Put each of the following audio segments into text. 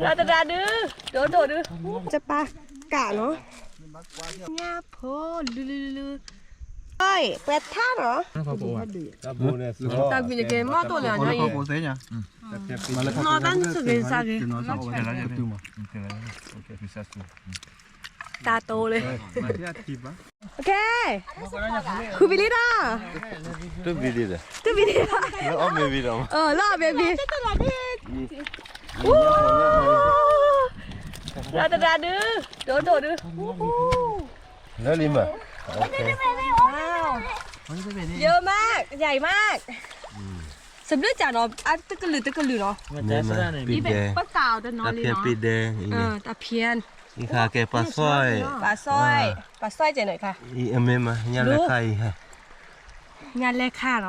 တၢ်တဒါဒုး ဒိၣ်ဒိၣ်ဒုး ကပာ်ကးနီၤ ညၣ်ဖိလုလုလု အၢ ပှဲၤထါနီၤ တၢ်ဘံၣ်နက့ၤမီၢ်တိၢ်လၢညါအံၤ နီၢ်တၢ်နုၢ်စူၢ်က့ၤစၢ်က့ၤ တၢ်တိၢ်လၢ ဃုဘံလံဒီး တဘံလံဒီး လၢအီၣ်ဘဲဘံ လၢတဒါဒုး ဒိၣ်ဒိၣ်ဒုး လၢလံမး เยอะมาก ใหญ่มาก စဘျုးကးနီၤ အတကလုာ်တကလုာ်နီၤ ပကးအီၤတနီၤလံနီၤ တၢ်ဖၠၣ် တၢ်ဖၠၣ် ပၢ်စဲၣ် ပၢ်စဲၣ် ကဲနီၤ အမ့ၢ်မး ညၣ်လဲၤခါအံၤဟဲ ညၣ်လဲၤခါနီၤ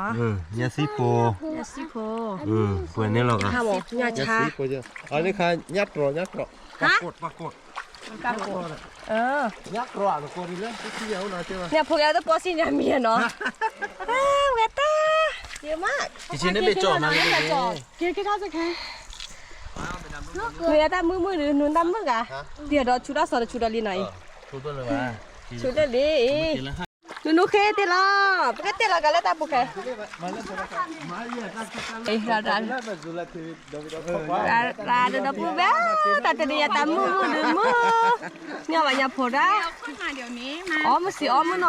ညၣ်စံၣ်ဖိ ညၣ်စံၣ်ဖိ ပှဲၤန့ၣ်လီၤဂၤ ညၣ်ဆါ အန့ၣ်ခါ ညၣ်တြီ ညၣ်တြီ ဟါ ညၣ်ဖိကဲတပီစံၣ်ညါမံၤနီၤ ဝဲတၢ် ယမး က့ၤက့ၤထီၣ်စခါ နတၢ်မုာ်မုာ်ဒီး နတၢ်မုာ်ဂၤ ဒ်ဒီးဆူတၢ်စီၤတဆူဒီးလံနီၤအံၤ ဆူလၢလံအံၤ နနူဃ့တ့ၢ်လီၤ ပကတ့ၢ်လီၤကလၢတၢ်ပူၤခဲ ရၤဒၣ်ဒီးပူၤဘဲ တၢ်တနံၤယတၢ်မုာ်မုာ်ဒုးမုာ် န့ၢ်အီၣ်ဘၣ်ညၣ်ဖိဒၣ် အီၣ်မုာ်စံးအီၣ်မုာ်နီၤ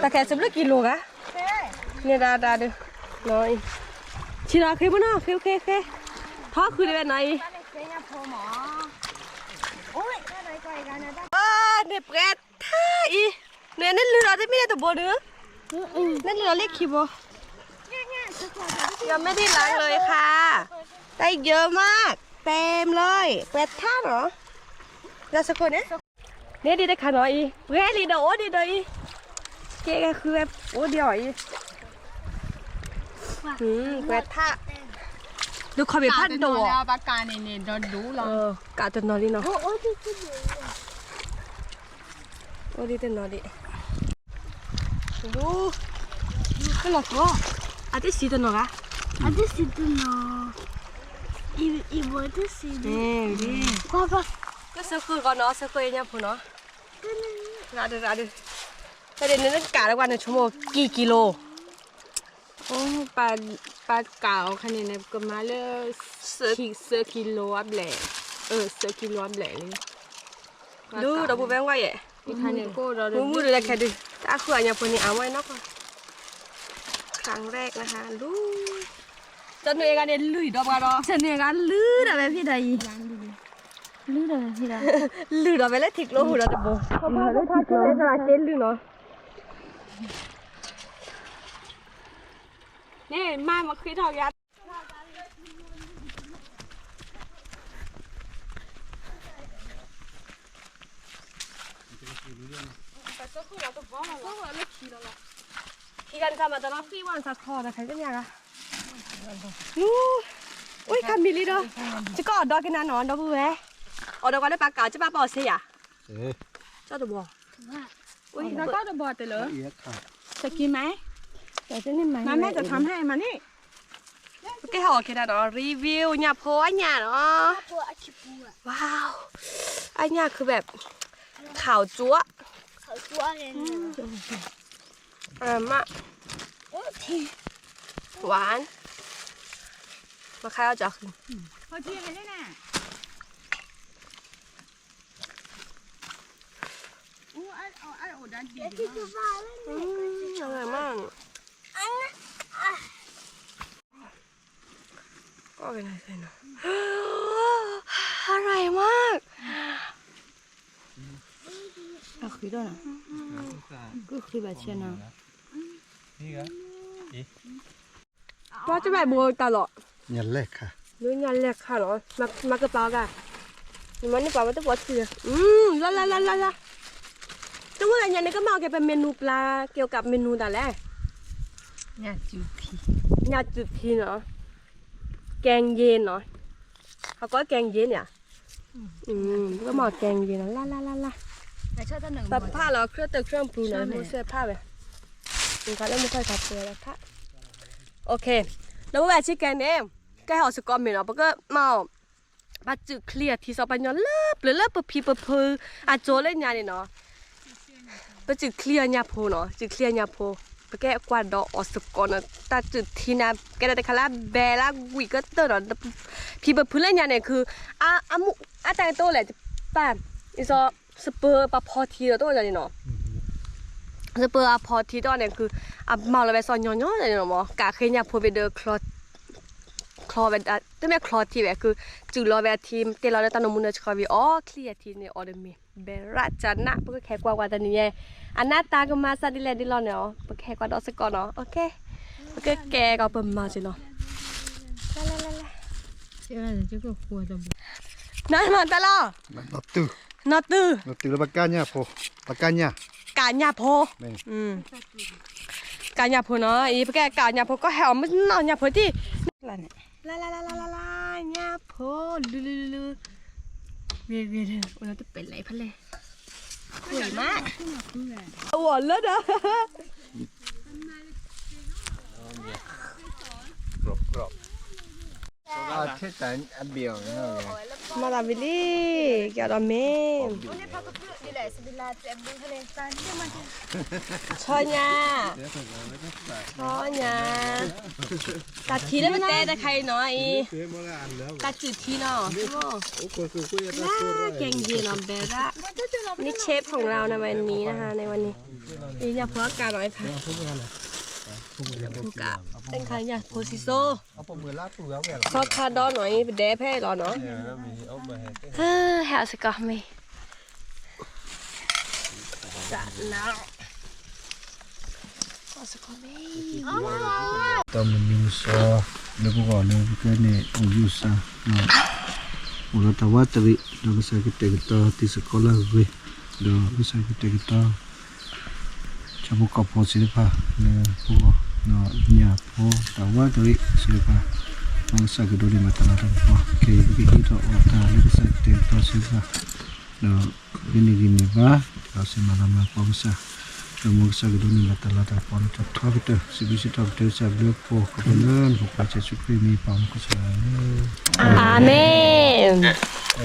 တၢ်ခဲစဘျုးကံလိၤဂၤ န့ၣ်ဒၣ်ဒၣ်ဒုး နီၤအံၤ ဆံးနီၤဃ့မုၢ်နီၤ ဃ့ဃ့ဃ့ ထီၣ်ဃုာ်တဝဲနီၤအံၤ န့ၣ်ပှဲၤထါအံၤ န့ၣ်န့ၣ်လုၢ်လီၤတမ့ၢ်န့ၣ်တဘိဒုး န့ၣ်လုၢ်လီၤလၢခံဘိ ยังไม่ได้ล้างเลยค่ะ ได้เยอะมาก เต็มเลย ပှဲၤထါနီၤ လၢစခိၣ်န့ၣ် န့ၣ်ဒ်တခါနီၤအံၤ ပှဲၤလံဒီးအိၣ်ဒံးဒီးအံၤ ကဲကဲဃုဝဲ အိၣ်ဒံးအီၤအံၤ ပှဲၤထါ ဒုးခီၣ်ဘ့ၣ်ဖးဒိၣ်အီၤ ပကးန့ၣ်န့ၣ်ဒီးဒိၣ်လီၤ ကးတနီၤလံနီၤ အိၣ်ဒံးတနီၤဒံး လူ ကလီၤကီ အတစံးတနီၤဂၤ အတစံးတနီၤ အံၤဘိတစံးဒ် ကစၢၢ်ခိၣ်ဂီၤနီၤ စၢၢ်ခိၣ်အညၣ်ဖိနီၤ ရၤဒုးရၤဒုး တၢ်ဒ်န့ၣ်နကးလၢကွၢ်န့ၣ် ဆိကမိၣ်ကံကံလိၤ အိ ပကးအီၤခါန့ၣ်န့ၣ် ကမၤလၢ သၢကံလိၤအဘျဲၣ် သၢကံလိၤအဘျဲၣ်လံ ဒုးဒီးပူၤဝဲဝဲယဲၢ် မုာ်မုာ်ဒုးတၢ်ခဲဒုး တၢ်ဃုအညၣ်ဖိန့ၣ် အဝဲနီၢ်ကီၢ် ครั้งแรกนะคะ လူ တနွံအဂၤန့ၣ် လုၢ်ဒီးပှၤဒီး တနွံအဂၤလုၢ်ဒီးဝဲဖံဒီးအံၤ လုၢ်ဒီးဝဲဖံဒီး လုၢ်ဒီးဝဲလၢထံကျိဟူးဒီးတဘိ လၢထံကျိ သးက့လုၢ်နီၤ န့ၣ်မါမဃ့ထီၣ်ယါ ခံဂၤတခါမး တလီၤဃံဝဲနသးခီ တခါကညါဂၤ နူ အိၣ်ခါမံၤလံဒီး ကကအီၣ်ဒီကနၤနီၤ ဒီပုၢ်ဝဲၢ် အီၣ်ဒီးကွၢ်လၢပှၤကး ကဘၣ်ပာ်အီၤဆ့ယၤ ကၠီတဘီ နကီၢ်တဘီတလၢ စကံမး မၤမဲတထီမးမးန့ၣ် ပကဲဟဲအီၣ်က့ၤတၢ်ဒီး review ညၣ်ဖိအညၣ်နီၤ ဝါ အညၣ်ခုဘဲ ขาวจั๊วะ ขาวจั๊วะเลย အမ หวาน မခါအီၣ်ကီၤဃံ อืม อร่อยมาก ก็เป็นไงเซนเนาะ อร่อยมาก အဃံတော့နော် ကဃံဘၣ်ဆဲနော် ပှၤကဘၣ်ဘိတၢ်လီၤ ညၣ်လဲၢ်ခါ ညၣ်လဲၢ်ခါလီၤ မၤကပာ်အီၤကါ နမၤန့ၢ်ပှၤဝဲတပှီၤထံၣ် อืม လၢလၢလၢလၢလၢ တမူလၢညါန့ၣ် ကမၤအီၤက့ၤ ပ menu ပျၢ် เกี่ยวกับเมนู တၢ်လဲၣ် ညၣ်စူၤဖံ ညၣ်စူၤဖံနီၤ แกงเย็นနီၤ ဟးကိး แกงเย็น န့ၣ် ကမၤ แกงเย็น နီၤ လၢလၢလၢလၢ ပဖးလီၤ เครื่องเติมเครื่องปรุง နီၤ မုၢ်ဆဲးဖးဝဲ နကလၢမုၢ်ဆဲးဖးပှဲၤလီၤဖး โอเค ဒီပုၢ်ဝဲၢ်ဆ့ကဲန့ၣ် ကဟဲအီၣ်စ့ၢ်ကီးမ့ၤနီၤ, ပကမၤအီၤ, ပစူးချံအထံစီ ပှၤညီလၢပျၢၤလၢပဖံပဖုအစိၤလၢညါန့ၣ်နီၤ, ပစူးချံအညၣ်ဖိနီၤ, စူးချံအညၣ်ဖိ, ပကဟဲကွၢ်ဒီးအီၣ်စ့ၢ်ကီးနီၤ, တၢ်စူးထံန့ၣ် ကဲဒၣ်တခါလၢအဘဲလၢဝံၤကတၢၢ်နီၤ, ဖံပဖုလၢညါန့ၣ် ခု အတၢ်ကတိၤလဲၣ် ပၢ်, အံၤစီ စပၢၤပှၤဖီထံဒီးတအိၣ်န့ၣ်နီၤ, စပၢၤအဖီထံတအိၣ်န့ၣ် ခု အမၤလီၤဝဲစီၤညီညီန့ၣ်နီၤမး, ကးဃ့ညၣ်ဖိဘ့ၣ်ဒီး ချီဝဲ, တမ့ၢ်ချီထံဝဲ ခု စူးလီၤဝဲအထံ တဲလီၤလၢတၢ်နမူနၢဆှီဝံၤ အီၣ်ချံအထံန့ၣ် အီၣ်ဒီးမ့ၤ ဘဲရၣ်ကနၣ်, ပကခဲကွၢ်ကွၢ်တနံၤညါ အနၢ်တၢ်ကမၤစၢ်ဒ်လဲၣ်ဒ်လဲၣ်န့ၣ်အီၤ ပကခဲကွၢ်ဒီးစ့ၢ်ကီးနီၤ, ပကကဲကီးပမၤစ့ၢ်နီၤ, လၢလၢလၢလၢ နမၤတၢ်လီၤ, နီၢ်တုၤ, နီၢ်တုၤလၢပကးညၣ်ဖိ, ပကးညၣ်, ကးညၣ်ဖိ, ကးညၣ်ဖိနီၤ, အံၤ ပကဲကးညၣ်ဖိ ကဟဲအီၣ်မုၢ်နီၢ်ညၣ်ဖိတံၢ်, လၢလၢလၢလၢလၢ ညၣ်ဖိ လုလုလုလု, ဂ့ၤဂ့ၤ အိၣ်လၢတပဲာ်လဲၣ်ဖဲလဲၣ်, မး, အဝဲလၢဒီး မၤသးဝံၤလံ, ကဒီးမ့ၢ်, ဆီညါ, ဆီညါ, တၢ်ထံလၢပတဲတခါအံၤနီၤအံၤ, တၢ်စူးထံနီၤ, လၢကဲက့ၤနီၤ ဘဲရၣ်, นี่เชฟของเราในวันนี้นะคะ ในวันนี้ အံၤညၣ်ဖိအကးနီၤအံၤဖး, ဖိကး, တခါညၣ်ဖိစံစိ စီခါဒီနီၤအံၤ ပဒဲဖဲအံၤလီၤနီၤ, ဟဲအီၣ်စ့ၢ်ကီးမ့ၤ, တၢ်မနုၤမုၢ်စီ လၢပဂီၢ်လၢပကဲန့ၣ် အိၣ်ယူၢ်စၢ်, အိၣ်ဒီးတၢ်ဝးတရံး ဒီးကစၢ်ကတဲာ်ကတီၤတံၤသကိးလၢအဂ့ၤ, ဒီးကစၢ်ကတဲာ်ကတီၤ ဆၣ်ဖိကီၢ်ဖိသ့ၣ်တဖၣ်လၢပဂီၢ်, ဒီးညၣ်ဖိတၢ်ဝးတရံးသ့ၣ်တဖၣ်, မ်ကစၢ်ကဒိးန့ၢ်ဘၣ်တၢ်လၤတၢ်ကပီၤ, ခဲအံၤပကဟံးထီၣ်အီၣ်တၢ်လၢကစၢ်ကတဲာ်ကတီၤသ့ၣ်တဖၣ်, ဒီး ဂ့ၤန့ၢ်ဂံၢ်န့ၢ်ဘါ, ဒီးစံးမၤလၤမၤကပီၤကစၢ်, ဒီးမ်ကစၢ်ကဒိးန့ၢ်ဘၣ်တၢ်လၤတၢ်ကပီၤလၢတၢ်ထီကတၢၢ် စံးဘျုးစံးထီၣ်ပတြၢၤကစၢ်ဘျုးဖှိၣ် ခီဖျိလၢနဖိခွါကစၢ်ယ့ၣ်ၡူးခရံာ်မံၤ ပၢ်မုၢ်ကစၢ်ဧၢ, အၤမ့ၣ်, အီၣ်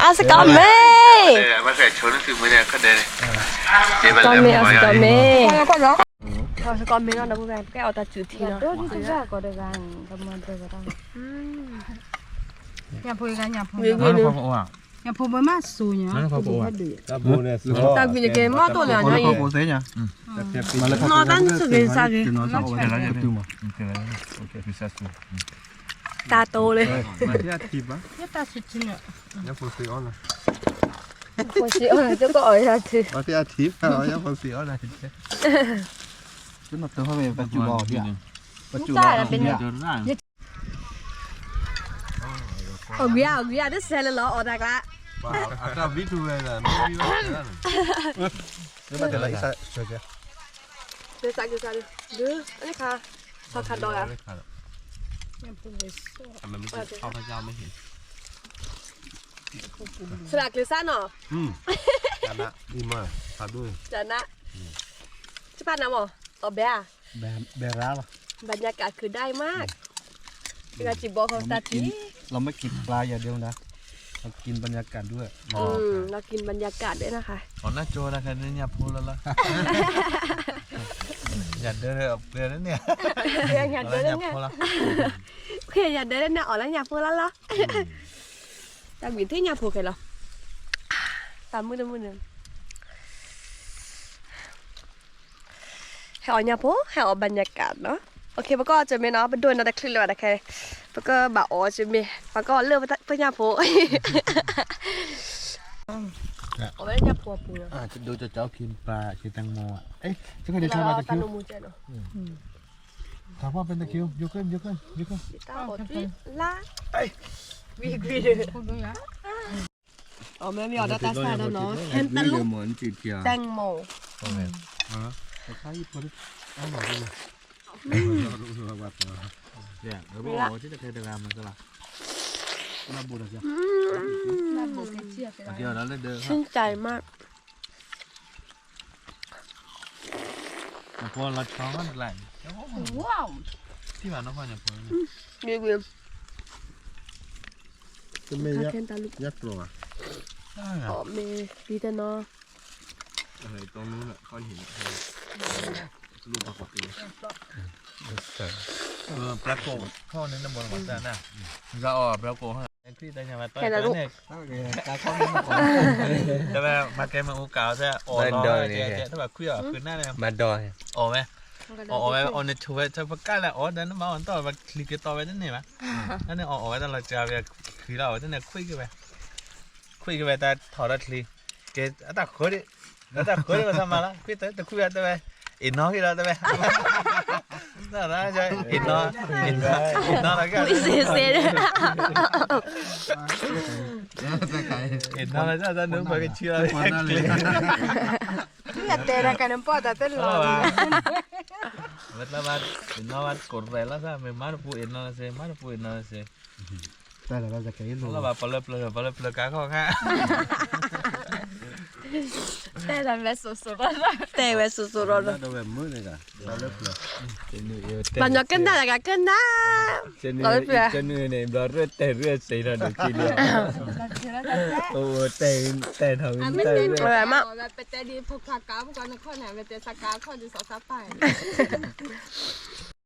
စ့ၢ်ကီးမ့ၤ, အီၣ်စ့ၢ်ကီးမ့ၤနီၤ ဒီပုၢ်ဝဲၢ် ပကဲအီၣ်တၢ်စူးထံနီၤ, ညၣ်ဖိဘၣ်မးစိၤညါ, တၢ်ကွံာ်န့ၣ်ကဲမးတိၢ်လၢၤညါအံၤ, နီၢ်တၢ်စူးက့ၤစၢ်က့ၤ, တၢ်တိၢ်လၢ ဖိစ့အီၣ်နၤ, ဖိစ့အီၣ်နၤ ကကအီၣ်ယၤထံ, ကနီၢ်တၢ်ဖဲမ့ၢ်ပစူးလီၤအီၤဒံး, ပစူးလီၤအီၤဒံး, အဂံၢ်အဂံၢ် တစဲးလၢလီၤအီၣ်တၢ်ကျါ, အတၢ်ဘံထူဝဲလၢ မ့ၢ်ဘံဘၣ်, လၢဘၣ်တဲလၢအံၤစၢ်ကဲ, လၢစၢ်ကဲစၢ်ဒု, ဒု, အန့ၣ်ခါ, ဆီခါဒီဂၤ, ဆီခါကျဲစၢ်နီၤ, တနး, တဖၣ်နၤမး, အီၣ်ဘဲဧါ, ဘဲရါလီၤ, บรรยากาศคือได้มาก, เราจะบอกเขาตาที, เราไม่กินปลาอย่างเดียวนะ เรากินบรรยากาศด้วย, เรากินบรรยากาศด้วยนะคะ, အီၣ်နၢ်ကၠိတၢ်ခဲန့ၣ်ညၣ်ဖိလၢလၢ, ညၣ်ဒၢအပျဲၢ်န့ၣ်, ညၣ်ဒၢန့ၣ်, ညၣ်ဒၢန့ၣ် အီၣ်လၢညၣ်ဖိလၢလၢ, တၢ်ကွံာ်သ့ၣ်ညၣ်ဖိခဲလီၤ, တၢ်မုၢ်တမုၢ်န့ၣ် ဟဲအီၣ်ညၣ်ဖိ ဟဲအီၣ်ဘၣ်ညၣ်ကၣ်နီၤ, ပကအီၣ်စ့ၢ်မ့ၤနီၤ, ပဒိၣ်နီၤတချုးလၢၤဘၣ်တခဲ, ပကဘၣ်အီၣ်စ့ၢ်မ့ၤ, ပကအီၣ်လၢပညၣ်ဖိ, အီၣ်ဝဲလၢညၣ်ဖိအပူၤ, ดูจะเจ้ากินปลา กินแตงโมอ่ะ เอ๊ะ จะไปเดินทางมาตะคิว ถามว่าเป็นตะคิว ยกขึ้น ยกขึ้น ยกขึ้น လၢ, ဝံၤကွံာ်, အီၣ်မ့ၤမ့ၢ်အီၣ်ဒီးတၢ်ဆါဒီးနီၤ, แคนตาลูป แตงโม, ชื่นใจมาก. ว้าว ထံၣ်ဘၣ်နီၢ်ဖီညါဖိန့ၣ်, တမ့ၢ်ယၢ်ကျိၤဘၣ်, အီၣ်မ့ၢ်လံတဲနီၤ, ပျၢ်ကိၢ်ခီၣ်န့ၣ် နဘီနမၤတၢ်နၤ, တဝဲမၤကဲမ့ၣ်အူကၤအီၤ တၢ်အီၣ်ဒီး တဘၣ်ခွံအီၤ ဖုနၢ်န့ၣ်, မၤဒီး, အီၣ်ဝဲ, အီၣ်ဝဲ အီၣ်န့ၣ်ဆိးဝဲ တၢ်ပကၢ်လၢအီၣ်ဒီး နဘၣ်အီၣ်တၢ် ပချံကတီၤဝဲတန့ၢ်ဘၣ်, တၢ်န့ၣ်အီၣ်အီၣ်ဝဲတၢ်လီၤစှၤဝဲ ချံလီၤဝဲတန့ၢ် ခွံက့ၤဝဲ, ခွံက့ၤဝဲတၢ်ထီၣ်ဒီးချံ, ကဲ အတၢ်ဃၢဒၣ်, အတၢ်ဃၢဒၣ်ဝဲသးမၤလီၤ ခွံတခွံဝဲတဝဲ, အ့ၣ်နီၣ်က့ၤလီၤတဝဲ, အ့ၣ်နီၣ်, အ့ၣ်နီၣ်လီၤက့ၤ, အ့ၣ်နီၣ်လီၤက့ၤ တၢ်နုာ်ပှၤကဆံလီၤ, တဲတၢ်ကနပီၢ်တၢ်တလီၤ, ဝဲတဘၣ်, အ့ၣ်နီၣ်ဘၣ်ကိးရဲၣ်လီၤသး မ့ၢ်မါတပူၤအ့ၣ်နီၣ်စ့ မါတပူၤအ့ၣ်နီၣ်စ့, တၢ်လီၤဘၣ်စကဲလီၤဘၣ် ပှၤလၢပျၢၤ ပှၤလၢပျၢၤကါခီၣ်ခါ, တဲဝဲစိၤစိၤလီၤ, တဲဝဲစိၤစိၤလီၤ, ပှၤညီကနၣ်တဂၤကနၣ်, ကနုာ်န့ၣ် ဘျီရၢၢ်တဲရၢၢ်စ့ထီၣ်ဒိးကံလံ, အိၣ်တဲတဲထီၣ်ဝဲ, ပတဲဒ်ဖိခွါကါ ပကနခီၣ်န့ၣ် ပတဲစးကါခီၣ်ဒ်စီၤစါပၢ်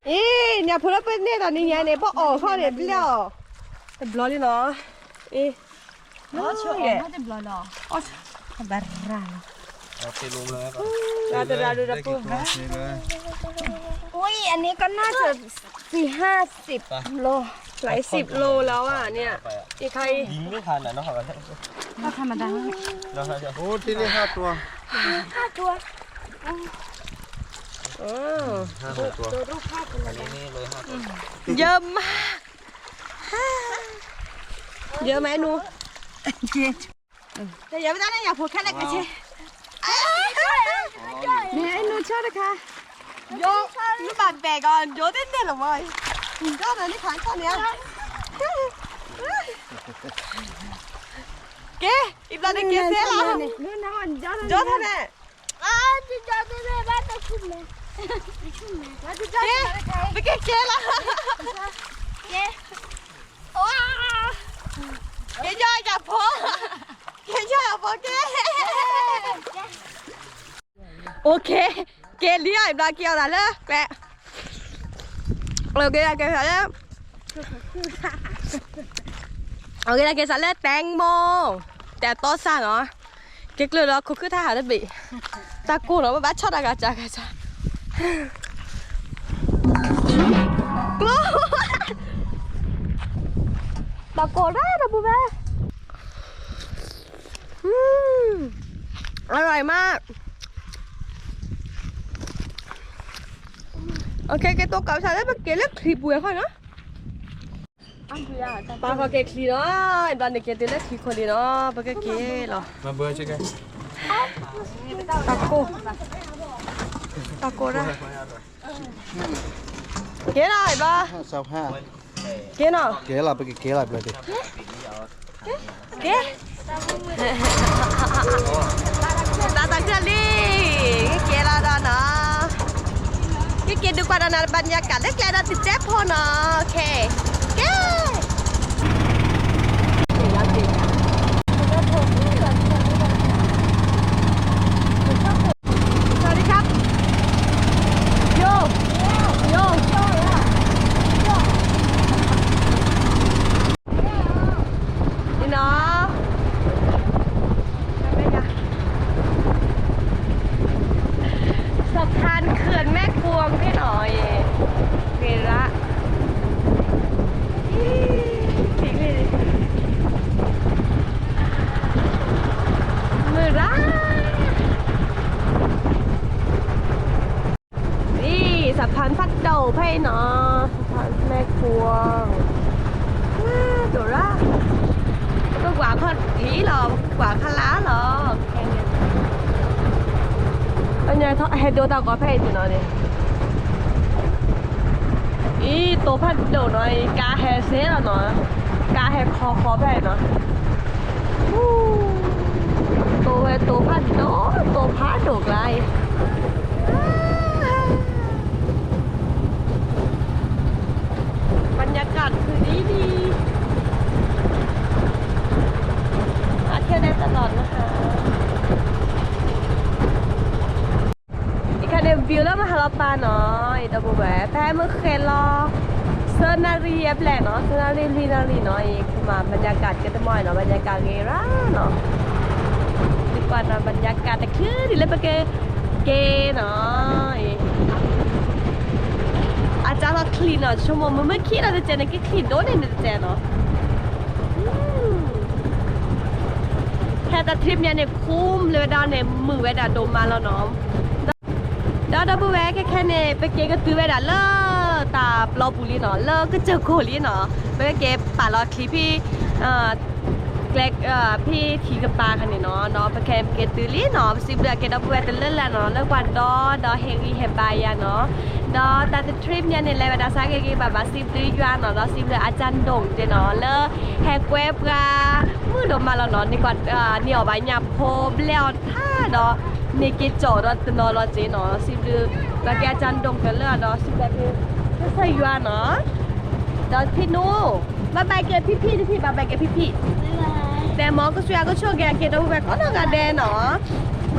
အ့ၣ် ညၣ်ဖိလၢပန့ၢ်ဒီးနံၤညါန့ၣ် ပအီၣ်ခီၣ်န့ၣ်ဘျဲၣ်အီၤ, တဘျီလံနီၤ, အ့ၣ်, ဘၣ်ရၣ်လီၤ, တရၣ်ဒိၣ်တပူၤ, အန့ၣ်ကနၣ်စ့ สี่ห้าสิบโล หลายสิบโลแล้วอ่ะเนี่ย, อีกใคร ก็ธรรมดา โอ้ ที่นี่ห้าตัว ห้าตัว โอ้ ห้าตัว เยอะมาก เยอะไหมหนู แต่อย่าไปตั้งนะ อย่าโผล่แค่เล็กนะเช นี่ไอ้หนูชอบนะคะ โยน ลูกบาศก์แบกก่อน โยนเต้นๆ เหรอวะ โยนอันนี้ขายก่อนเนี่ย ကဲ အံၤဘျီန့ၣ်ကဲစဲလီၤ ယိထီၣ်န့ၣ် ကဲ ပကဲကဲလီၤ ကဲ ကဲယီၤယၤဖိ ကဲယီၤယၤဖိကဲ โอเค ကဲလံအံၤဘျီကဲအီၤသးလၢ ကဲ ကဲကဲလၢ ကဲစးလၢ แตงโม တဲတီစၢ်နီၤ ကဲကျၢၤလီၤခိၣ်ခုၣ်ထါဟးတဘ့ၣ် တၢ်ကိၢ်နီၤ ဘၣ်ဘၣ်ဆီၣ်တၢ်ဂၤစၢ်ဂၤစၢ် ကျိ တၢ်ကိၢ်တၢ်တပူၤဖဲ อืม อร่อยมาก โอเค ကဲတိၢ်ကးစၢ်လၢပက့ၤလၢချံပူၤအခီနီၤ ပှၤခီက့ၤချံနီၤ ဘျီန့ၣ်က့ၤတုၤလၢချံခိၣ်လံနီၤ ပကက့ၤလီၤ တၢ်ကိၢ် တၢ်ကိၢ်တၢ် ကဲနီၤ ဘျီ ကဲနီၤ ကဲလီၤ ပကကဲလီၤဘျီက့ၤ ကဲ တၢ်တၢ်ကၢၢ်လံ ကဲလီၤဒီးနီၤ ကက့ၤဒုးကွၢ်ဒီးနၤ ဘၣ်ညါကးလၢကျဲဒီးတတဲဖိနီၤ ခဲ ကဲ สวัสดีครับ โย โย นี่เนาะ สะพานเขื่อนแม่กวงพี่หน่อย เวระ မုၢ်ရၣ် นี่สะพานพัดโดดไพ่เนาะ สะพานแม่กวง อ่า โดดละ ก็กว่าพอดีเหรอ กว่าพลาเหรอ အညါဟဲဒိတၢ်ကီဖဲအံၤနီၤန့ၣ် အံၤ တိၤဖးဒိၣ်နီၤ အံၤ ကါဟဲစ့လီၤနီၤ ကါဟဲခီခီဖဲအံၤနီၤ တိၤဝဲတိၤဖးဒိၣ် တိၤဖးဒိၣ်ကျါအံၤ အ အီၣ်ထီၣ်န့ၣ်တလီၢ်နဟါ, အခါန့ၣ် view လၢမဟါလီၤပၢ်နီၤ, အံၤဒီပုၢ်ဝဲၢ် ဖဲမုၢ်ဃဲၤလီၤ သၢနၣ်ရံၣ်အပျဲၢ်နီၤ, သၢနၣ်ရံၣ်လွံၢ်နၣ်ရံၣ်နီၤ, အံၤ ဘၣ်ညါကးတကတမီၢ်နီၤ, ဘၣ်ညါကးဂ့ၤရၣ်နီၤ, ဒ်ကွၢ်နီၤ ဘၣ်ညါကးတချုးဒ်လၢပကက့ၤနီၤ, အံၤ အကၢ်လီၤချံနီၤ, ဆိကမိၣ်မုာ်မုာ်ခံဒီးတစဲးန့ၣ် ကချံဒိၣ်န့ၢ်န့ၣ်တစဲးနီၤ, ဖဲတၢ် trip ညါန့ၣ် ခူမ်လၢဝဲဒၣ်န့ၣ် မုာ်ဝဲဒၣ်ဒိၣ်မးလီၤနီၤ, ဒီးဒီပုၢ်ဝဲၢ်ခဲခဲန့ၣ် ပက့ၤကတုၤဝဲဒၣ်လၢတၢ်ပျီပူၤလံနီၤ, လၢကစၢၢ်ခိၣ်လံနီၤ, ပကက့ၤပာ်လီၤချံဖဲ ကျဲ ဖဲထံကပၤခါန့ၣ်နီၤ, ဒီးပခဲပက့ၤတုၤလံနီၤ, ပစံးဘျုးအက့ၤဒီပုၢ်ဝဲၢ်တလၢလၢ်နီၤ, လၢကွၢ်ဒီဒီးဟ့ၣ်ဂံၢ်ဟ့ၣ်ဘါယၤနီၤ, ဒီးတၢ်တ trip ညါန့ၣ် လဲၤဝဲဒၣ်ဆါဂ့ၤဂ့ၤဘၣ်ဘၣ် စံးဘျုးယွၤနီၤ, ဒီးစံးဘျုးအကၢ်ဒိၣ်က့ၤနီၤ, လၢဟဲကွဲပှၤ မုာ်ဒိၣ်မးလီၤနီၤ, န့ၢ်ကွၢ် န့ၢ်အီၣ်ဘၣ်ညၣ်ဖိဘျဲအီၤထါဒီး န့ၢ်က့ၤကၠီၣ်ဒီးတနီၤလီၤက့ၤနီၤ, စံးဘျုး ပှၤက့ၤအကၢ်ဒိၣ်ကတၢၢ်လၢအဒီး စံးဘျုးက့ၤ ကစၢ်ယွၤနီၤ, ဒီးဖံနူ bye bye က့ၤဖံဖံတဖံ bye bye က့ၤဖံဖံ, တဲမ့ၢ်ကစၢ်ယွၤကဆိၣ်ဂ့ၤအက့ၤဒီပုၢ်ဝဲၢ်ကိးနီၢ်ဂၤဒဲးနီၤ,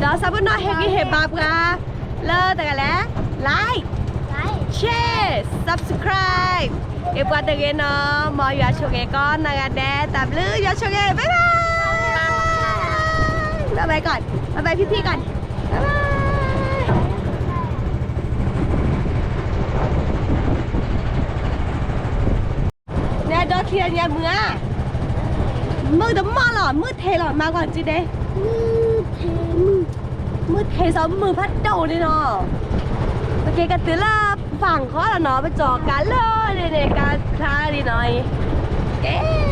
ဒီးဆၢဖိနီၢ်ဟ့ၣ်ဂံၢ်ဟ့ၣ်ဘါပှၤ လၢတဂၤလဲၣ် like share subscribe အ့ၣ်ပှၤတဂ့ၤနီၤ, မ်ယွၤဆိၣ်ဂ့ၤကိးနီၢ်ဂၤဒဲး, တၢ်ဘျုးယွၤဆိၣ်ဂ့ၤ, bye bye, bye bye ဖံဖံကီး, bye bye. နဒီချံညါမုာ်ဧါ, မုာ်တမီၢ်လီၤ, မုာ်ထဲလီၤ, မၤကွၢ်က့ၤဒဲး, မုာ်ထဲစီမုာ်ဖးဒိၣ်န့ၣ်နီၤ, ပက့ၤကတုၤလၢပၢ်ခီလီၤနီၤ, ပကၠီၤကးလၢန့ၣ်န့ၣ် ကါဖျါလံနီၤ, ကဲ